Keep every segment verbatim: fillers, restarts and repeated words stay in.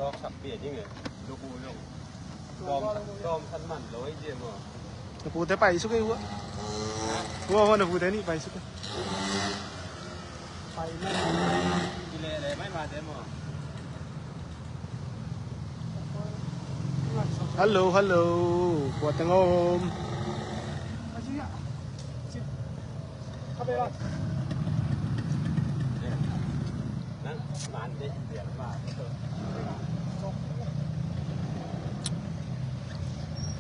Tawk sak pia ding e. Luku zong. Dawm, dawm san man lo ei cia maw. Na pute pai suk ei hua. Hua hua na pute nih pai suk ei. Pai man. Ile le mai ma te maw. Hello, hello. Kua teng om.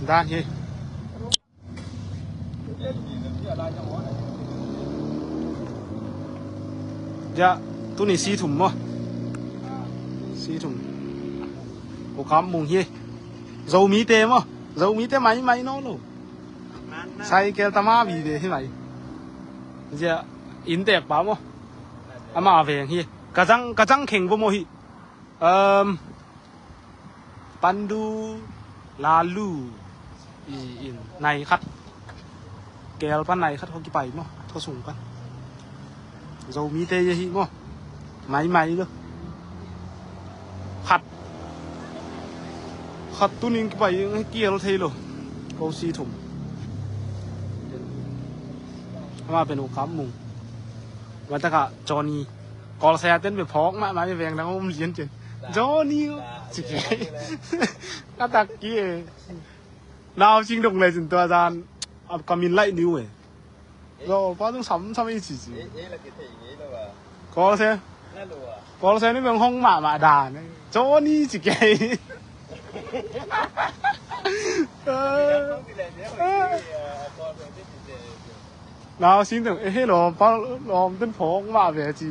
Dan hi. Ja, tuni si thum maw? Si thum. Ko kam mung hi. Zomite maw? Zomite mai mai no lo. Cycle tama vive hi mai. Zia inntek pa maw? Ama veng hi. Ka zang, ka zang kheng vo maw hi. Um, Pandu Lalu i in nai khat. Kel pan nai khat kho kipai maw? Kho sung pan. Zomite ye hi maw? Mai mai lo. Khat. Khat tunin kipai ing kiel thei lo. Ko si thum. Ama pen u kam mung. Mataka Johnny. Kawlsia ten be phawk mahmah i veng dang om lian cin. Johnny. Cik. Ka tak ki e. Nau sing dong le cin tua zan. Ap kamin lai niu e. Lo pa tung sam sam i ci ci. Kawlsia. Kawlsia ni beng hong mahmah dan. Johnny ci kei. Nau sing dong, eh, he lawm pa, lawm ten phawk mah ve ci.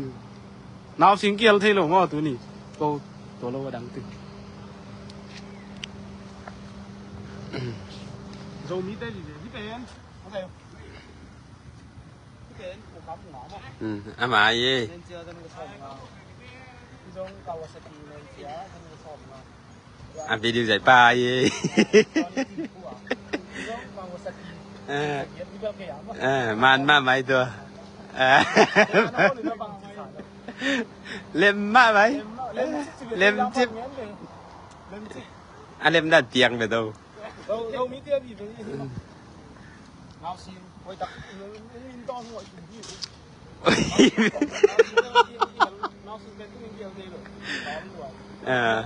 Nau sing kial thei lo maw tuni. Ko, tua lo a dang ting. Zomite vive hi pen. Hmm, ama ye. A video zai pa ye. Eh, eh, man ma mai tua. Eh. Lem ma mai. Lem cip. A lem dan piang be tau. Ah.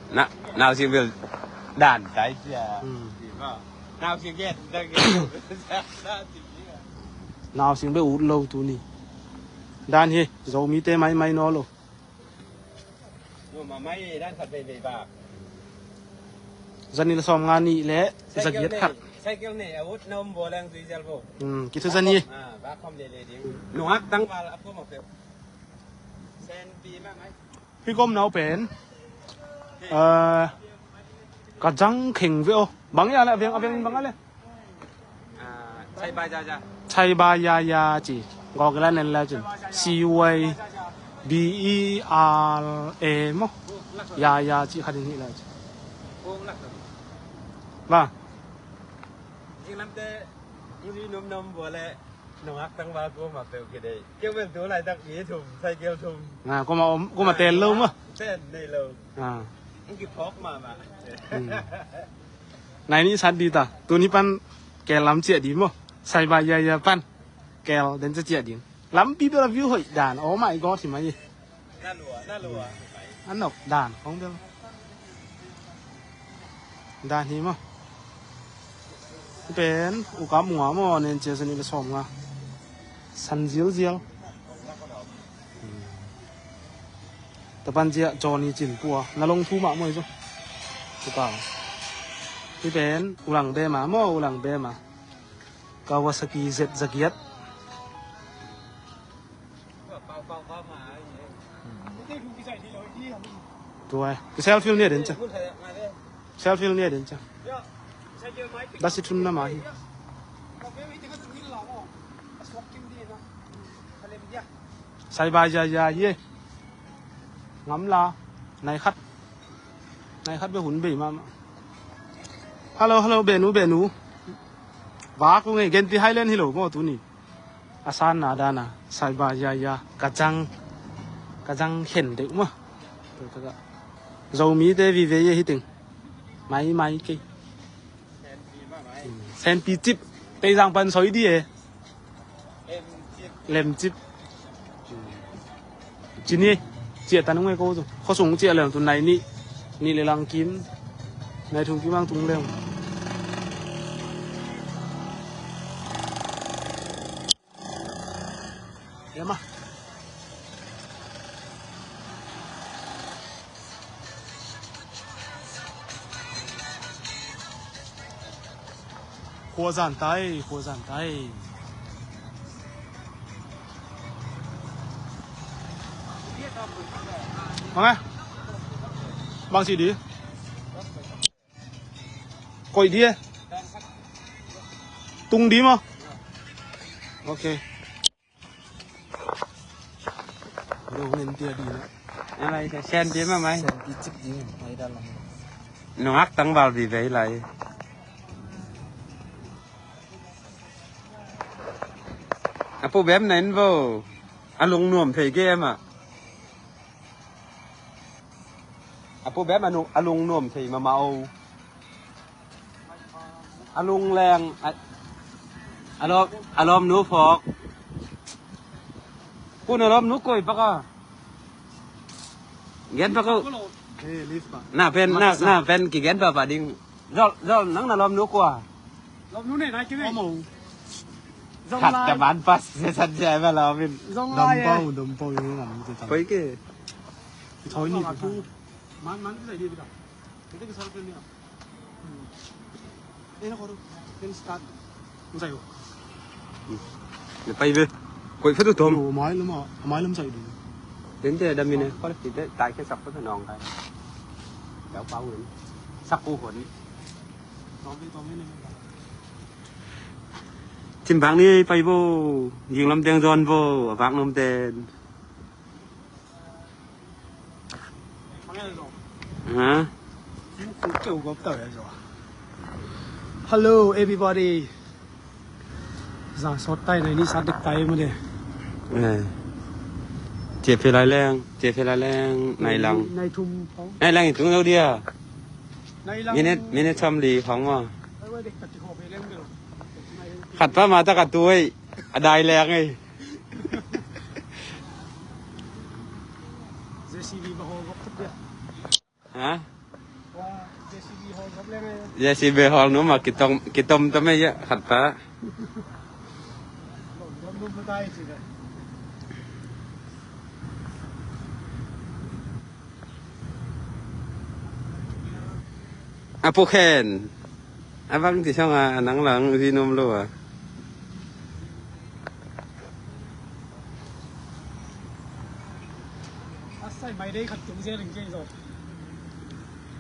Na, nau sing bel dan tai sia. Hmm. Nau sing get, dan get. Nau sing bel ut lo tuni. Dan hi, Zomite mai mai no lo. Zanih le sawm nga nih le zagiat khat. Cycle ne a ut na om bo leng zui zel bo. Hmm, kithu zanih. Ah, ba khom le le ding. Nungak tang bal a pom a peuh. Sen pi ma mai. Hi gom nau pen. Ah, ka zang kheng ve o. Bang ya le, a veng, a veng bang ya le. Ah, Chaiba Yaya. Chaiba Yaya ci. Gawk ila nen la cin. C Y B E R A maw. Yaya ci khat in hi la ci. Ba. Jinglamte, iri num num bole, nungak tang ba kuma peuh kidei. Keu bel tu laitak i thum, cycle thum. Ah, kuma om, kuma tel lo maw. Tel nei lo. Ah. Ki phawk ma ma. Hmm. Nai ni sat di ta. Tuni pan kel lam ciah di maw. Chaiba Yaya pan kel den ciah di. Lampi bel a view hoih dan. Oh my God, hi mai. Na lua, na lua. A nok dan khong bel. Dan hi maw. Pen u ka mu nga maw, nen cia zanih le sawm nga. San zial zial. Tapan cia Johnny cin pua. Na long thu mah maw i zo. Tupa. Hi pen ulang be ma maw, ulang be ma. Kawasaki Z zagiat. Tua. Ki selfie ni den cia. Selfie ni den cia. Dasi thun na ma hi. Chaiba Yaya hi. Ngam la. Nai khat. Nai khat be hun bei ma ma. Hello, hello, benu, benu. Vak u nge, Genti Highland hi lo maw tuni. A sanna dana saiba ya ya ka zang, ka zang hen deuh mah. Zomite vive ye hiting. Mai mai kei. Senpi cip. Teizang pan soi di e. Lem cip. Cini ciah ta nung e ko tu. Khuasung ciah leng tu nai nih. Nih le lang kim. Nai thum kim ang tung leng. Yama. Khua zan tai, khua zan tai. Bang e? Bang si di? Koih di e? Tung di maw? Ok. Ro ngen tia di na. Alai ka sen di ma mai. Sen di cik di mai da lam. Nungak tang bal bi bei lai. A pu bem na in vo. A lung nuam thei ke ma. A pu bem a lung nuam thei ma ma o. A lung leng a, a lawm, a lawmnu phawk. Kun a lawmnu koi pak a. Gen pak o. Na pen, na, na pen kigen pak pak ding. Zol, zol, nang na lawmnu kua. Lawmnu nei nai kime. Khat ka ban pas se san se ba lawmin. Dom pau, dom pau yung ngam te tam. Koi ke. Thoi ni. Man man ki sai di bida. Kita ki sar ni. Pai ve. Koih phatu tom. Mai lam a, mai lam sai di. Den te dam ine. Koi te tai ke sak phatu nong kai. Dau pau sak ku hon. Tim bang ni pai bo. Jing lam teng zon bo. Bang nom ten. Ha? Hello everybody. Za sawt tai nai ni sat dek tai mu de. Cie phe lai leng, cie phe lai leng nai lang. Nai thum phawng. Nai lang i tung lo dia. Nai lang. Minute, minute sam li phawng ma. Khat pa ma ta ka tu ei. A dai leng ei. JCB ba hawl gop tuk dia. Ha? JCB hawl gop leng ei. JCB hawl nu ma kitom, kitom ta mei ya khat pa. A pu khen. A bang ti song a nang lang zi nom lo a.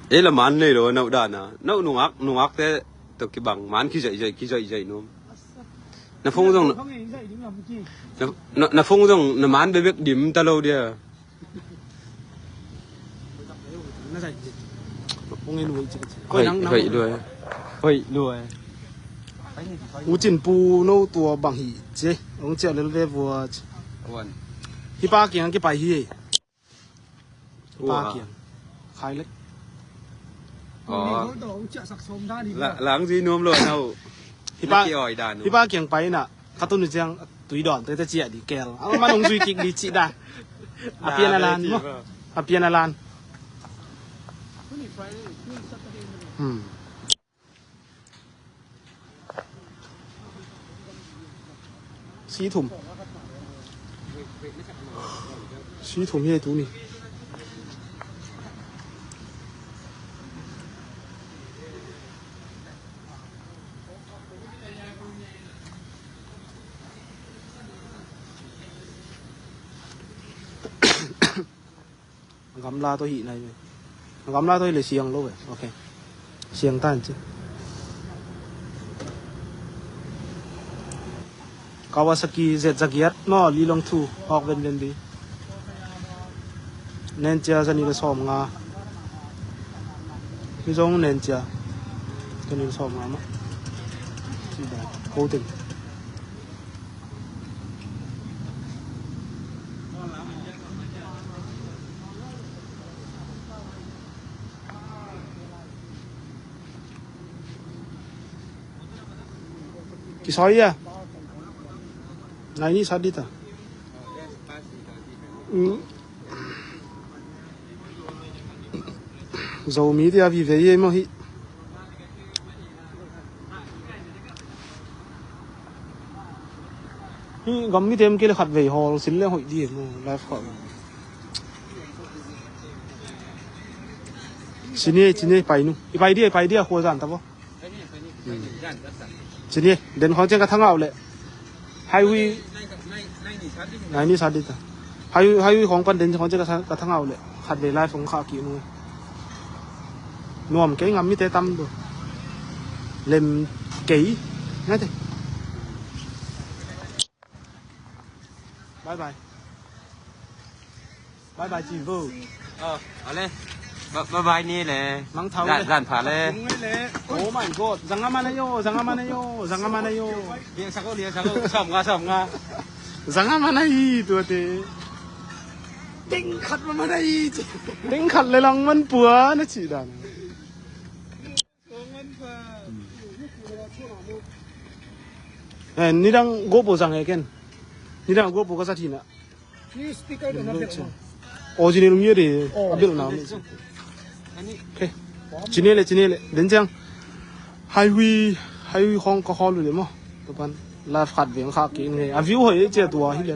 Ei la man nei lo nau dana nau nungak nungak te to kibang man kizaih zaih kizaih zaih nom. Na phung zong na, na, na phung zong na man bebek dim ta lo dia. Hoih, hoih lua. Hoih lua. U Cin Pu no tua bang hi ci. Ong ciah lel ve vua ci. Hi pa kiang kipai hi. Hi pa kiang. Khai lek. Lang zi nuam lo nau. Hi pa kiang pai na. Ka tun ciang tui dawn tete ciah di kel. Ama nong zui kik di cih dan. A pian a lan maw. A pian a lan. Hmm. Si thum. Si thum hi tuni. Gamla tawh hih nai ve. Gamla tawh hih le siang lo ve. Ok. Siang tan ci. Kawasaki Z zagiat maw li long thu hawk ven ven di. Nen cia zani le sawm nga. Hi zong nen cia zani le sawm nga maw. Ko ting. Kisawi a. Nai ni sat dita. Mm. Zomi dia vive ye mo hi. Hi gam mi tem ke le khat vei hol sin le hoih di mo life ko. Sini sini pai nu. I pai dia, i pai dia, khua zan ta bo. Sini den khong ciang ka thangau le. Highway nai ni sat dita. Highway, highway khong pan den khong ciang ka thangau le. Khat vei live khong kha ki nu. Nuam kei ngam mi te tam do. Lem kei. Ngai te. Bye bye. Bye bye ci vo. Ờ, ở đây. Bye bye ni leh. Mangthau leh. Zan pha leh. Oh my god. Zanga mana yo, zanga mana yo, zanga mana yo. Lia sako, lia sako. Som nga, som nga. Zanga mana hi tua te. Ting khat mana hi. Ting khat le lang man pua na ci dan. Eh, nidang gopo zang e ken. Nidang gopo ka sat hina. Original nge de. Abil na. Okay. Cine le, cine le. Den ciang. Highway, highway khong ka khol le mo. Tupan. Live khat veng kha ki nge. A view hoi e cia tua hi le.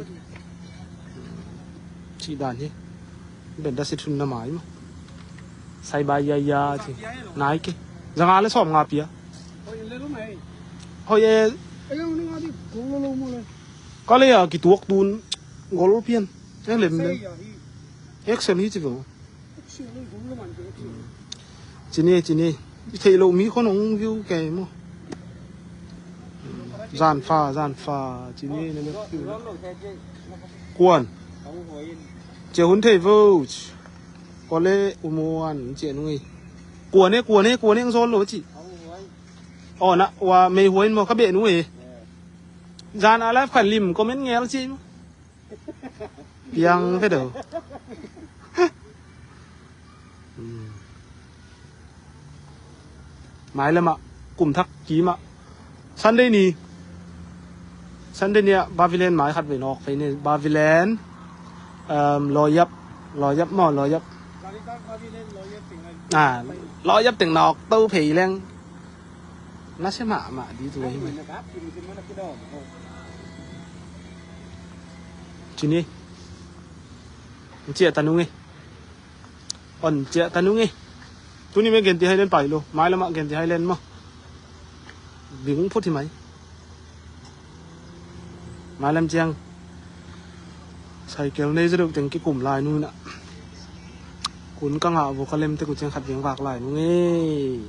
Ci dan hi. Ben da sit hun na mai mo. Sai ba ya ya ci. Nai ke. Zanga le som nga pia. Hoi e. Ka le ya kituak tun. Gol pian. Ek lem lem. Ek sem hi ci veng. Cine, cine. Thei lo mi khon ong view kei mo. Zan fa, zan fa. Cine ne me. Kuan. Cia hun thei vo. Kole umuan cia nui. Kuane, kuane, kuane ang zol lo ci. Ona wa mei huain mo ka be nui. Zan a live khan lim comment ngel ci. Piang ve do. Mai lama kum thak kima. Sunday ni. Sunday ni a Bavilen mai khat ve nok fe ni Bavilen. Um, loyap, loyap mo loyap. Ah, loyap teng nok to fe leng. Na se ma ma di tu. Cini. Cia tanu nge. On cia tanu nge. Tuni me genti hailen pai lo. Mai lama genti hailen mo. Bing phut hi mai. Mai lam ciang. Cycle nei zedok teng kikum lai nu na. Kun ka ngah vo ka lem te ku ciang khat veng vak lai nu nge.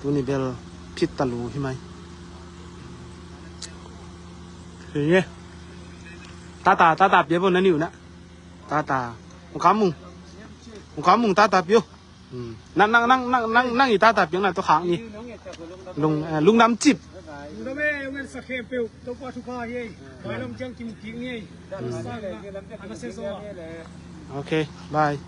Tuni bel phit talu hi mai. Hi nge. Tata, tata pia vo na niu na. Tata. Ung kamung. Ung kamung tata pio. Nang, nang, nang, nang, nang, nang i tata piang na to khang ni. Lung, eh, lung nam cip. Okay, bye.